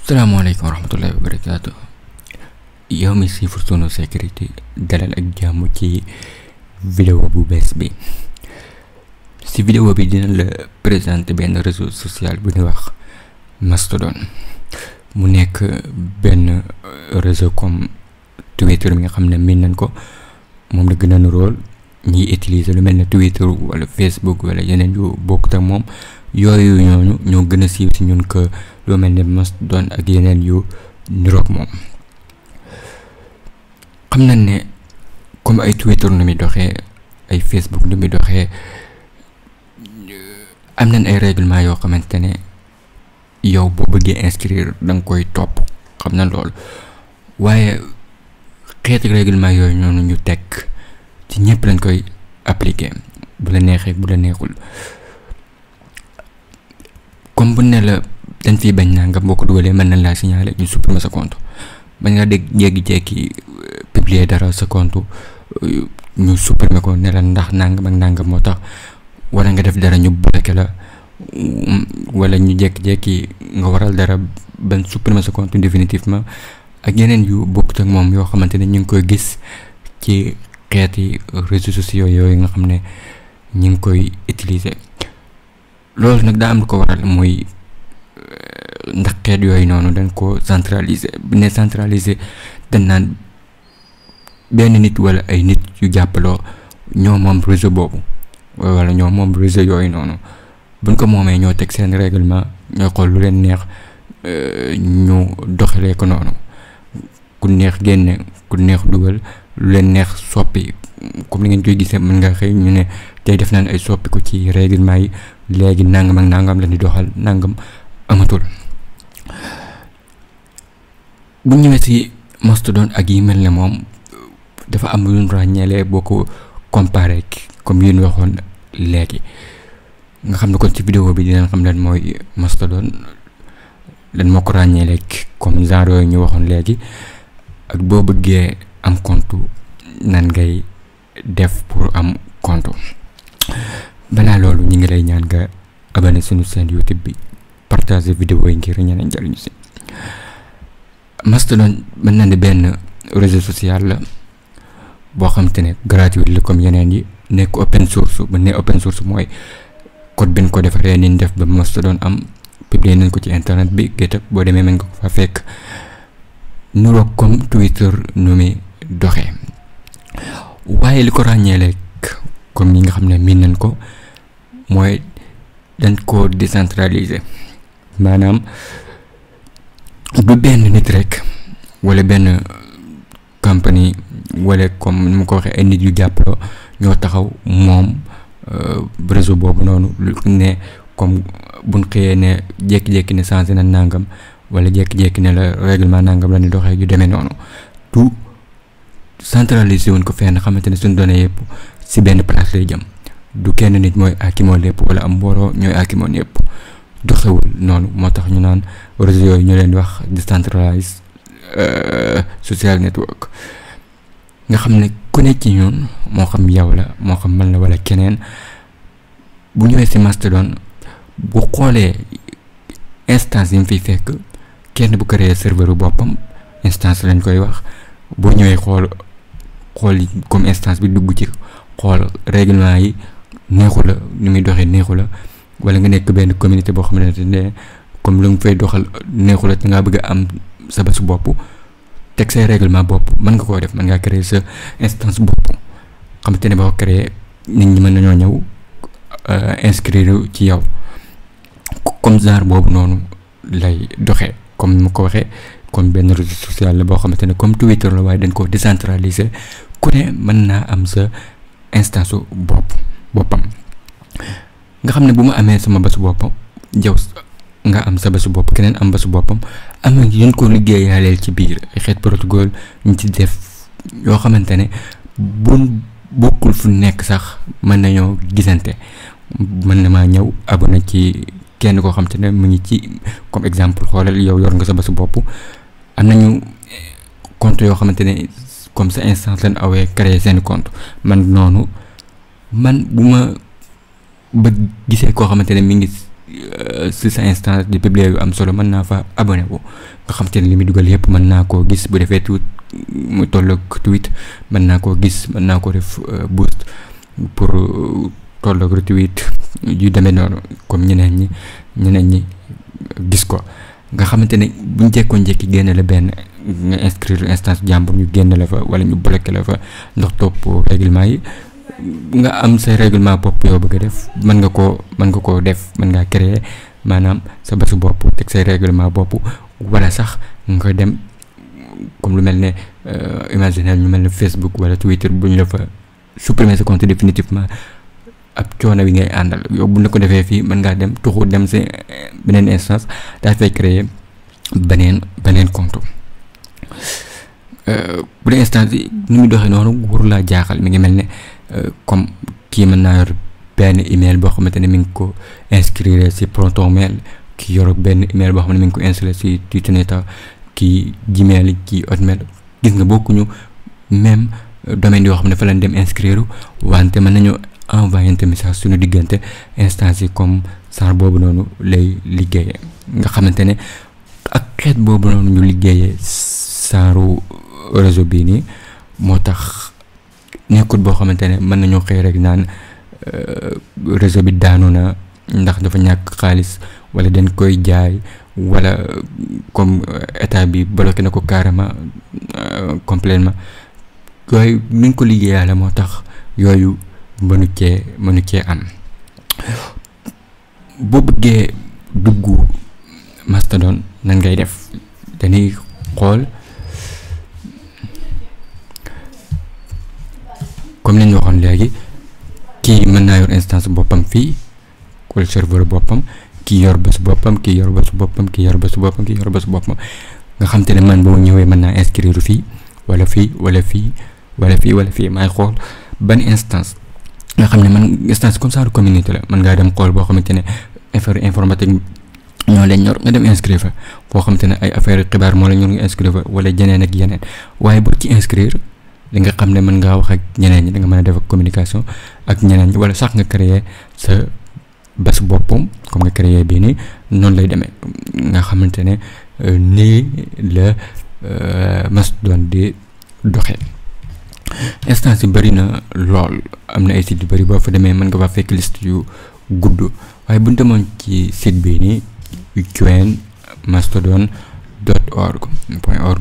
Assalamualaikum warahmatullahi wabarakatuh. Yow mi siifur sunu sécurité dalal ak jàmm ci vidéo bu bees bi. Si vidéo bi dina la présenter benn réseau social bu ñuy wax Mastodon. Mu nekk benn réseau comme Twitter mi nga xam ne miin nañ ko moom la gën a nuróol ñiy utiliser lu mel ne Twitter wala Facebook wala yeneen yu bokkut ak moom yooyu ñoo gën a siiw si ñun que lu mel ne Mastodon ak yeneen yu niroog moom. xam nañ ne comme ay Twitter nu muy doxee ay Facebook nu muy doxee am nañ ay règlement yoo xamante ne yow boo bëggee inscrire da nga koy topp xam na loolu waaye xeeti règlement yooyu noonu ñu teg ci ñëpp lañ koy appliquer bu la neexee bu la neexul. comme bu ne la dañ fiy bañ naa nga boo ko dugalee mën nañ laa signaler ñu supprimer sa compte bañ nga dégg jékki-jékki publier dara sa compte ñu supprimer ko ne la ndax nangam ak nangam moo tax wala nga def dara ñu bloqué la wala ñu jékki-jékki nga waral dara ban supprimer sa compte définitivement ak yeneen yu bokkut ak moom yoo xamante ne ñu ngi koy gis ci xeeti réseaux sociaux yooyu nga xam ne ñu ngi koy utiliser. loolu nag daa am lu ko waral mooy ndax xeet yooyu noonu dañ ko centraliser bu ne centraliser dañ naan benn nit wala ay nit yu jàppaloo ñoo moom réseau boobu wala ñoo moom réseau yooyu noonu buñ ko moomee ñoo teg seen règlement ñoo xool lu leen neex ñu doxalee ko noonu ku neex génne ku neex dugal lu leen neex soppi comme ni ngeen koy gisee mën nga xëy ñu ne tey def nañ ay soppi ko ci règlement yi léegi nangam ak nangam la di doxal nangam amatul. bu ñëwee ci Mastodon ak yi mel ne moom dafa am lu ñu ràññeelee boo ko comparé comme yi ñu waxoon léegi nga xam ne kon ci vidéo bi dinañ xam lan mooy Mastodon lan moo ko ràññeelee comme genre yooyu ñu waxoon léegi ak boo bëggee am compte nan ngay def pour am compte. balaa loolu ñu ngi lay ñaan nga abonné suñu chaîne YouTube bi partager vidéo yi ngir ñeneen jariñu si. Mastodon mën na ne benn réseau social la boo xam te ne gratuit la comme yeneen yi nekk open source. bu ne open source mooy code bi ñu ko defaree ni ñu def ba Mastodon am publier nañ ko ci internet bi GitHub boo demee mën nga ko fa fekk nuroog comme Twitter nu muy doxee waaye li ko ràññeele comme ñi nga xam ne miin nañ ko mooy dañ ko décentraliser maanaam du benn nit rek wala benn compagnie wala comme ni ma ko waxee ay nit yu jàppaloo ñoo taxaw moom réseau boobu noonu lu ne comme buñ xëyee ne jékki-jékki ne changé na nangam wala jékki-jékki ne la règlement nangam la ni doxee yu demee noonu tout centralisé wuñ ko fenn xamante ne suñ données yëpp si benn place lay jëm du kenn nit mooy akimoo lépp wala am mbooloo ñooy akimoon yëpp doxewul noonu moo tax ñu naan réseau yooyu ñu leen di wax decentralized social network nga xam ne ku nekk ci ñun moo xam yow la moo xam man la wala keneen bu ñëwee si Mastodon bu xoolee instance yi mu fiy fekk kenn bu créé serveur boppam instance lañ koy wax boo ñëwee xool comme instance bi dugg ci xool règlement yi neexu la ni muy doxee neexu la wala nga nekk benn communauté boo xamante ne comme lu nga fay doxal neexu la te ngaa bëgg a am sa bés bopp teg say règlement bopp mën nga koo def mën ngaa créer sa instance bopp xamante ne boo créer nit ñi mën nañoo ñëw inscrire ci yow comme genre boobu noonu lay doxee comme ni ma ko waxee comme benn réseau social la boo xamante ne comme Twitter la waaye dañ ko décentraliser ku ne mën naa am sa instance boppam nga xam ne bu ma amee sama bésu boppam jaw nga am sa bésu bopp keneen am bésu boppam am na ñu ko liggéeyaaleel ci biir ay xeet protocole ñu ci def yoo xamante ne bu bokkul fu nekk sax mën nañoo gisante mën na maa ñëw abonné ci kenn koo xamante ne mu ngi ci comme exemple xoolal yow yor nga sa bésu bopp am nañu compte yoo xamante ne comme sa instance lañ awee créer seen compte man noonu man bu ma ba gisee koo xamante ne mi ngi si sa instance di publier yu am solo mën naa fa abonné wu nga xam te ne li muy dugal yëpp mën naa koo gis bu defee tuut mu tolloog tweet mën naa koo gis mën naa ko def boost pour tolloog retweet yu demee noonu comme ñeneen ñi gis ko nga xamante ne buñ jekkoon jekki génne la benn nga inscrire instance jàmbur ñu génne la fa wala ñu bloqué la fa ndax topp règlement yi nga am say règlement bopp yoo bëgg a def mën nga koo def mën ngaa créer maanaam sa basu bopp teg say règlement bopp wala sax nga dem comme lu mel ne imaginer ñu mel ne Facebook wala Twitter bu ñu la fa supprimer sa compte définitivement ab coono bi ngay àndal yow bu la ko defee fii mën ngaa dem tuxu dem si beneen instance daa fay créer beneen compte bu dee instance yi ni muy doxee noonu waru laa jaaxal mi ngi mel ne comme kii mën naa yor benn email boo xamante ne mi ngi ko inscrire si Proton Mail kii yor benn email boo xam ne mi ngi ko installé si Tutanota kii Gmail kii Hotmail gis nga bokkuñu même domaine yoo xam ne fa lañ dem inscrire wante mën nañu envoyé message suñu diggante instance yi comme saar boobu noonu lay liggéeyee nga xamante ne ak xeet boobu noonu ñu liggéeyee saaru réseau bii nii moo tax nekkut boo xamante ne mën nañoo xëy rek naan réseau bi daanu na ndax dafa ñàkk xaalis wala dañ koy jaay wala comme état bi bloqué na ko carrément complètement yooyu nuñ ko liggéeyaale moo tax yooyu mënu cee am boo bëggee dugg Mastodon nan ngay def dañuy xool comme lañ waxoon léegi kii mën naa yor instance boppam fii wala serveur boppam kii yor bés boppam kii yor bés boppam kii yor bés boppam kii yor bés boppam nga xam te ne man bu ma ñëwee mën naa inscrire fii wala fii wala fii wala fii wala fii maay xool ban instance nga xam ne man instance comme ça communauté la mën ngaa dem xool boo xamante ne affaire informatique ñoo leen ñor nga dem inscrire fa boo xamante ne ay affaire xibaar moo la ñor nga inscrire fa wala jeneen ak yeneen waaye boo ci inscrire li nga xam ne mën ngaa wax ak ñeneen ñi da nga mën a def ak communication ak ñeneen ñi wala sax nga créer sa bés boppam comme nga créer bii nii noonu lay demee nga xamante ne nii la Mastodon di doxee. instance yi bëri na lool am na ay sites yu bëri boo fa demee mën nga fa fekk liste yu gudd waaye bu ñu demoon ci site bii nii join mastodon.org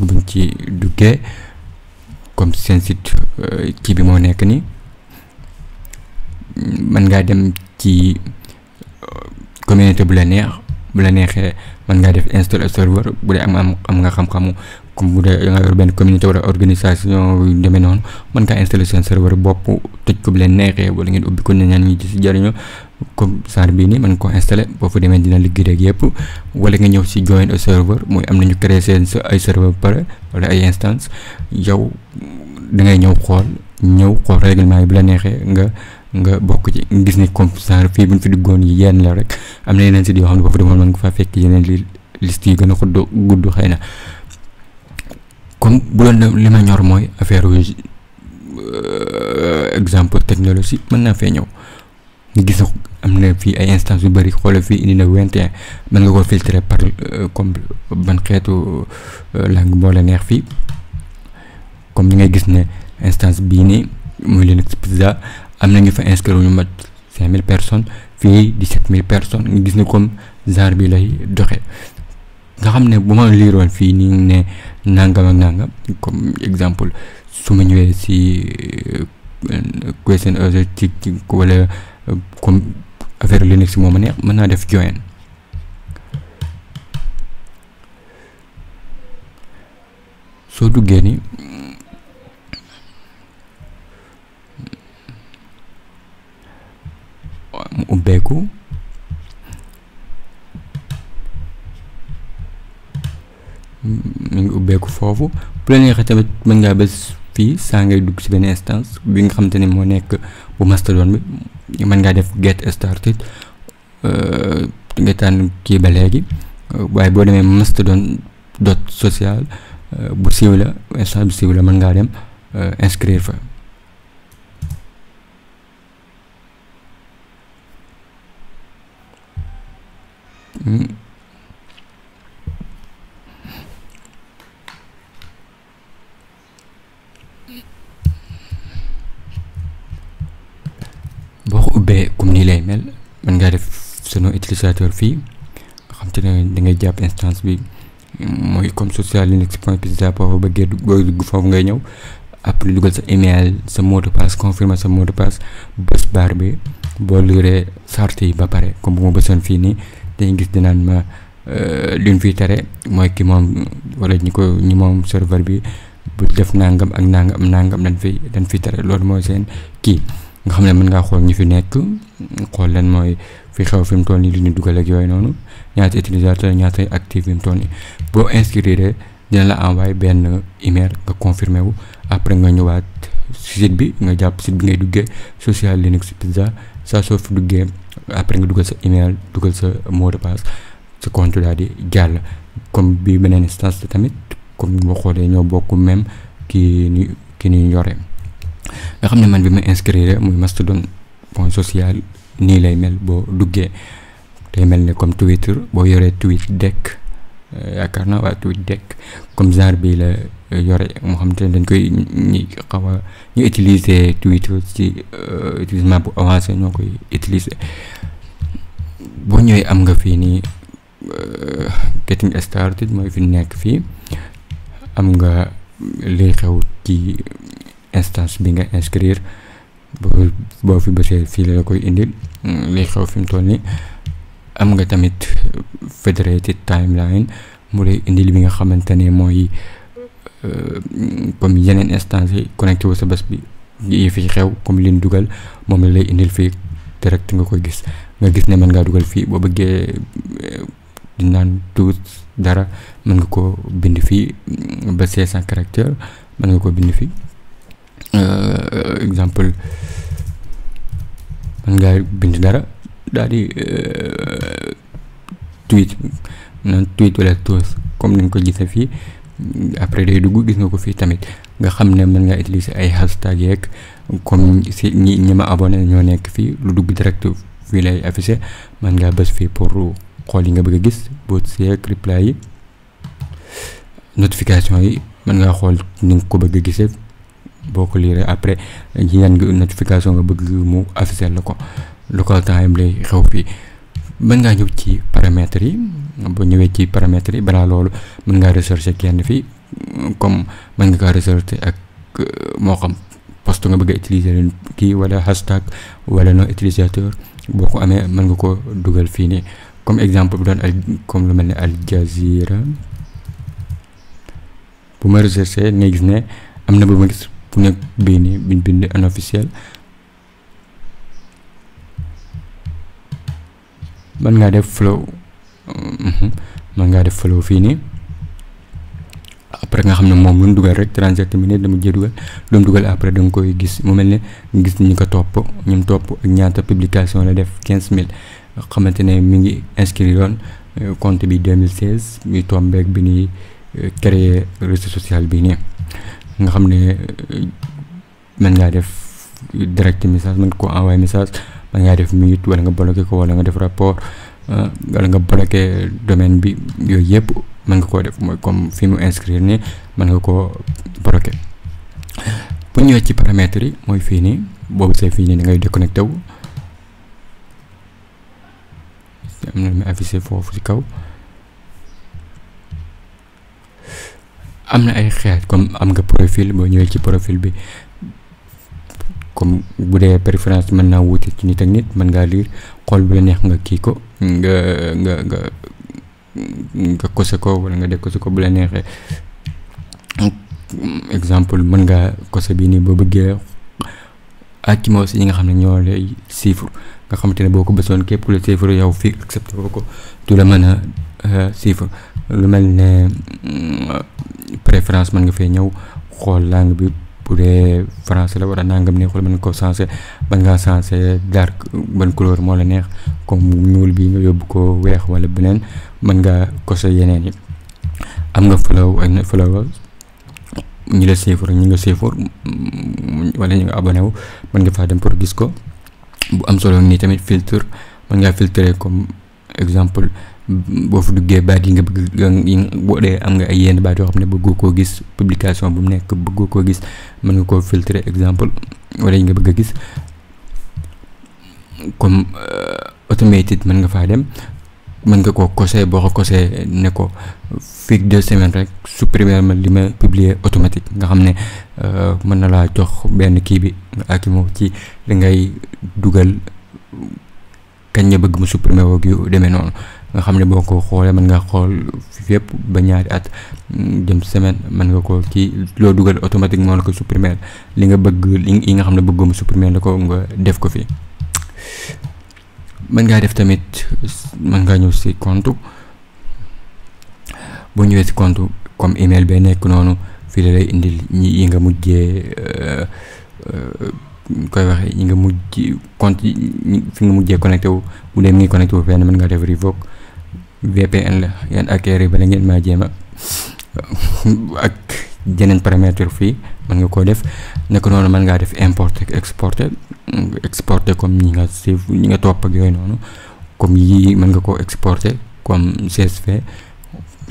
buñ ci duggee comme seen site kii bi moo nekk ni mën ngaa dem ci communauté bu la neexee mën ngaa def install serveur bu dee am nga xam-xamu comme bu dee nga yor benn communauté wala organisation yu demee noonu mën ngaa installer seen serveur bopp tëj ko bu leen neexee wala ngeen ubbi ko ne ñaan ñi ci si jariñu comme saar bii nii mën ko installer boo fa demee dina liggéey ak yëpp wala nga ñëw si join a serveur mooy am nañu créer seen ay serveur pare wala ay instance yow da ngay ñëw xool règlement yi bu la neexee nga bokk ci gis ni comme saar fii buñ fi duggoon yi yenn la rek am na yeneen sites yoo xam ne boo fa demoon mën nga faa fekk yeneen liste yi gën a gudd xëy na comme bu doon li ma ñor mooy affaire exemple technologie mën naa fee ñëw nga gis am na fii ay instance yu bëri xoolal fii indi na 21 mën nga ko filtrer par comme ban xeetu langue moo la neex fii comme ni ngay gis ne instance bii nii muy Linux Pizza am na ñu fa inscrire ñu mat 5000 personnes fii 17000 personnes nga gis ne comme genre bi lay doxee nga xam ne bu ma liiroon fii nii ne nangam ak nangam comme exemple su ma ñëwee si question ci wala comme affaire Linux moo ma neex mën naa def join soo duggee ni mu ubbeeku mi ngi ubbeeku foofu bu la neexee tamit mën ngaa bés fii saa ngay dugg ci benn instance bi nga xamante ne moo nekk bu Mastodon bi mën ngaa def get started nga tànn kii ba léegi waaye boo demee Mastodon .social bu siiw la instance bu siiw la mën ngaa dem inscrire fa boo ko ubbee comme nii lay mel mën ngaa def sa nom utilisateur fii nga xam te ne da ngay jàpp instance bi mooy comme social linux point pizza boo fa bëggee booy dugg foofu ngay ñëw après dugal sa email sa mot de passe confirmer sa mot de passe bës baar bi boo liree charte yi ba pare comme bu ma bësoon fii nii dañuy gis dinaan ma luñ fiy tere mooy ki moom wala ñi moom serveur bi bu def nangam ak nangam dañ fiy tere loolu mooy seen kii nga xam ne mën ngaa xool ñi fi nekk xool leen mooy fi xew fi mu toll nii li ñu dugal ak yooyu noonu ñaata utilisateur ñaata active fi mu toll nii boo inscrire dina la envoyé benn email nga confirmé wu après nga ñëwaat site bi nga jàpp site bi ngay duggee social linux pizza saa soo fi duggee après nga dugal sa email dugal sa mot de passe sa compte daal di jàll comme bi beneen instance tamit comme boo xoolee ñoo bokk même ki ni yore nga xam ne man bi ma inscrire muy mastodon point social nii lay mel boo duggee day mel ne comme Twitter boo yoree TweetDeck yaakaar naa waa TweetDeck comme genre bii la yore moo xam te dañ koy ñu utiliser Twitter ci utilisement bu avancé ñoo koy utiliser boo ñëwee am nga fii nii getting started mooy fi nekk fii am nga liy xew ci instance bi nga inscrire boo fi bësee fii la koy indil liy xew fi mu toll nii am nga tamit federated timeline mu lay indil bi nga xamante ne mooy comme yeneen instance yi connecté wu sa bés bi yi fi xew comme liñ dugal moom la lay indil fii direct nga koy gis nga gis ne mën ngaa dugal fii boo bëggee di naan tuut dara mën nga ko bind fii ba 500 caractères mën nga ko bind fii exemple mën ngaa bind dara daal di tweet wala toos comme ni nga ko gisee fii après day dugg gis nga ko fii tamit nga xam ne mën ngaa utiliser ay hashtag yeeg comme si ñi ma abonné ñoo nekk fii lu dugg direct fii lay affiché mën ngaa bës fii pour xool yi nga bëgg a gis boo seeg reply yi notification yi mën ngaa xool ni nga ko bëgg a gisee boo ko liiree après yan notification nga bëgg mu affiché la ko local time lay xew fii mën ngaa ñëw ci paramètres yi boo ñëwee ci paramètres yi balaa loolu mën ngaa rechercher kenn fii comme mën nga kaa rechercher ak moo xam post nga bëgg a utiliser kii wala hashtag wala non utilisateur boo ko amee mën nga ko dugal fii nii comme exemple bu doon comme lu mel ne Al Jazeera bu ma rechercher ngay gis ne am na bu ma gis bu nekk bii nii bind unofficiel mën ngaa def flow fii nii après nga xam ne moom lu mu dugal rek 37 minutes dama jël dugal lu mu dugal après da nga koy gis mu mel ne gis ñi ko topp ñum topp ak ñaata publication la def 15000 xamante ne mi ngi inscrit yoon compte bi 2016 mi tombeek bi ni créer réseau social bi nii nga xam ne mën ngaa def direct message mën ko envoyer message mën ngaa def mute wala nga bloqué ko wala nga def rapport wala nga bloqué domaine bi yooyu yëpp mën nga koo def mooy comme fi mu inscrire ni mën nga koo bloqué bu ñëwee ci paramètres yi mooy fii nii boobu see fii nii da ngay déconnecté wu am na lu muy affiché foofu ci kaw am na ay xeet comme am nga profil boo ñëwee ci profil bi comme bu dee préférence mën naa wuute ci nit ak nit mën ngaa lire xool bu la neex nga kii ko nga kose ko wala nga def ko si ko bu la neexee exemple mën ngaa kose bi nii boo bëggee ak moo si ñi nga xam ne ñoo lay chiffre nga xamante ne boo ko bësoon képp ku la chiffre yow fii accepté ko du la mën a chiffre lu mel ne préférence mën nga fee ñëw xool langue bi bu dee français la wala nangam neexul mën nga ko sensé mën ngaa sensé dark ban couleur moo la neex comme ñuul bi nga yóbbu ko weex wala beneen mën ngaa kose yeneen yi am nga follow ak followers ñi la chiffre ñi nga chiffre wala ñi nga abonné wu mën nga faa dem pour gis ko bu am solo nii tamit filtre mën ngaa filtrer comme exemple boo fa duggee baat yi nga bëgg boo dee am nga ay yenn baat yoo xam ne bëggoo koo gis publication bu mu nekk bëggoo koo gis mën nga koo filtrer exemple wala yi nga bëgg a gis comme automated mën nga faa dem mën nga koo coché boo ko coché ne ko fii 2 semaines rek supprimer ma li ma publier automatique nga xam ne mën na laa jox benn kii bi ak moo ci li ngay dugal kañ nga bëgg mu supprimer woog yu demee noonu nga xam ne boo ko xoolee mën nga xool fépp ba ñaari at jëm semaine mën nga ko ci loo dugal automatique moo la ko supprimer li nga bëgg yi nga xam ne bëggoo mu supprimer la ko nga def ko fi. mën ngaa def tamit mën ngaa ñëw si compte boo ñëwee si compte comme email bee nekk noonu fii la lay indil yi nga mujjee koy waxee yi nga mujj compte fi nga mujjee connecté wu bu dee mi ngi connecté wu fenn mën ngaa def revoke VPN la yan acquérir bala ngeen maa jéema ak jeneen paramètre fii mën nga koo def nekk noonu mën ngaa def importer exporter comme ñi nga topp ak yooyu noonu comme yii mën nga koo exporter comme CSV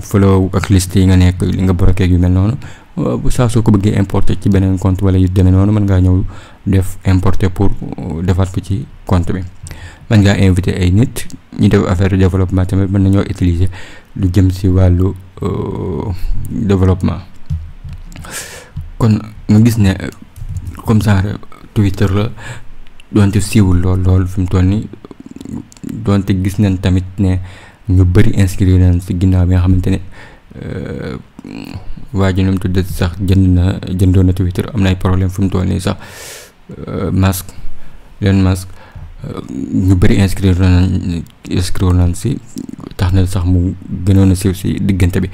follow ak liste yi nga nekk li nga bloqué yu mel noonu bu saa soo ko bëggee importer ci beneen compte wala yu demee noonu mën ngaa ñëw def importer pour defaat ko ci compte bi. mën ngaa invité ay nit ñu def affaire de développement tamit mën nañoo utiliser lu jëm si wàllu développement kon nga gis ne comme ça Twitter la doonte siiwul lool fi mu toll nii doonte gis nañ tamit ne ñu bëri inscrire nañ si ginnaaw bi nga xamante ne waa ji nu mu tudd sax jëndoon na Twitter am na ay problème fi mu toll nii sax Elon Musk ñu bëri inscrire nañ si tax na sax mu gënoon a siiw si diggante bi.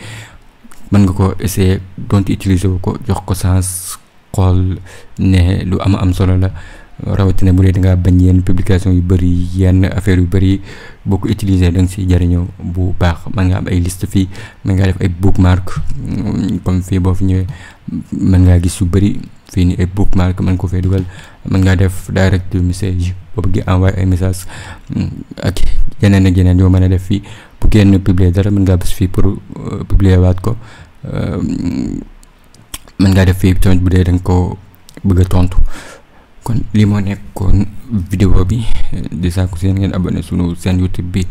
mën nga ko essayer doonte utiliser wu ko jox ko sens xool ne lu am solo la rawatina bu dee da ngaa bañ yenn publication yu bëri yenn affaire yu bëri boo ko utiliser da nga si jëriñoo bu baax. mën nga am ay liste fii mën ngaa def ay bookmark comme fii boo fi ñëwee mën ngaa gis yu bëri fii ni ay bookmark mën ko fay dugal. mën ngaa def direct message boo bëggee envoyer ay message ak yeneen ak yeneen yoo mën a def fii bu kenn publier dara mën ngaa bës fii pour publier waat ko. mën ngaa def fii tamit bu dee danga ko bëgg a tontu kon lii moo nekkoon vidéo bi di sàkku seen ngeen abonné sunu seen YouTube bi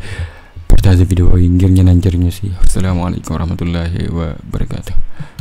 partager vidéo yi ngir ñeneen njëriñu si asalaamaaleykum wa rahmatullahi wa barakaatu.